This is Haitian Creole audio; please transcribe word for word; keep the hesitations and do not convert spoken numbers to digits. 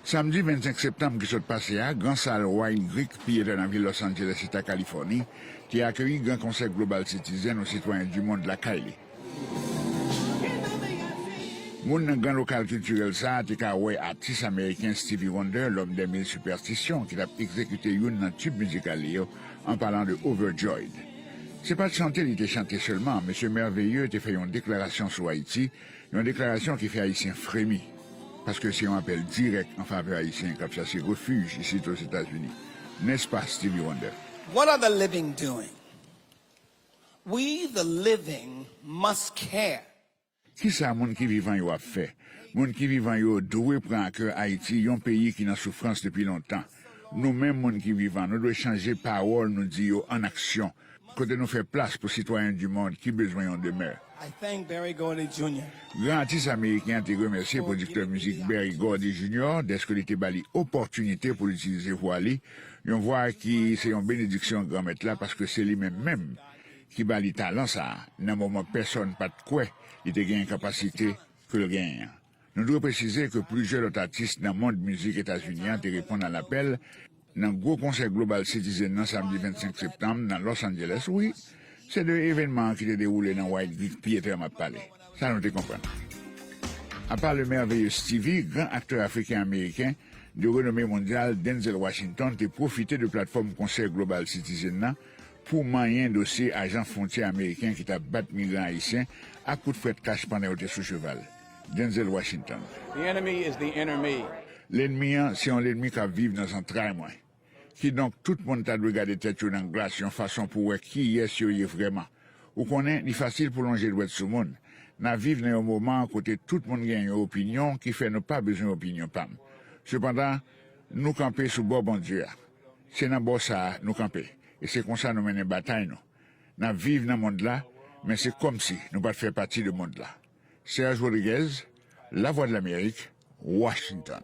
Samdi vennsenk septanm ki sot pase a, gran sal White Greek Theatre nan vil Los Angeles, Eta Kalifòni, te akeyi gran konsè Global Citizen, yon sitwayen di mond lakay li. Moun nan gran lokal kiltirèl sa a te ka wè atis ameriken Stevie Wonder, l'homme des mille superstitions, ki t ap egzekite youn nan tib mizikal li yo, an palan de Overjoyed. Se pa t chante li te chante sèlman, mesye Merveilleux te fè yon deklarasyon sou Ayiti, yon deklarasyon ki fè Ayisyen fremi, paske se yon apèl dirèk an favè Ayisyen k ap chache refij isit Ozetazini. Nèspa, Stevie Wonder? What are the living doing? We, the living, must care. Kisa moun ki vivan yo ap fè? Moun ki vivan yo dwe pran a kè Ayiti, yon peyi ki nan soufrans depi lontan. Nou menm, moun ki vivan, nou dwe chanje pawòl nou di yo an aksyon, kote nou fè plas pou sitwayen di mond ki bezwen yon demè. I thank Berry Gordy Junior. Gran atis ameriken an te remèsye pwodiktè mizik Berry Gordy Junior dèske li te ba li opòtinite pou l itilize vwa li, yon vwa ki se yon benediksyon Granmèt la, paske se li menm menm ki ba li talan sa a, nan moman pèsonn pa t kwè li te genyen kapasite ke l genyen an. Nou dwe presize ke plizyè lòt atis nan mond mizik Etazini an te reponn a lapèl nan gwo konsè Global Citizen nan samdi vennsenk septanm nan Los Angeles. Wi, se de evènman an ki te dewoule nan White Greek Theatre m ap pale. Sa nou te konprann. Apa le merveilleux Stevie, gran aktè afriken-ameriken de renome mondyal Denzel Washington te pwofite de platfòm konsè Global Citizen nan pou manyen dosye ajan fwontyè ameriken ki t ap bat migran ayisyen ak kout frèt kach pandan yo te sou cheval. Denzel Washington. The enemy is the inner me. Lènmi an se yon lènmi k ap viv nan zantray mwen. Kidonk, tout moun ta dwe gade tèt yo nan glas yon fason pou wè kiyès yo ye vrèman. Ou konnen, li fasil pou lonje dwèt sou moun. N ap viv nan yon moman kote tout moun gen yon opinyon ki fè nou pa bezwen opinyon pa m. Sepandan, nou kanpe sou bò Bondye a. Se nan bò sa a nou kanpe, e se konsa nou mennen batay nou. N ap viv nan mond la, men se kòmsi nou pa t fè pati de mond la. Serge Rodriguez, Lavwadlamerik, Washington.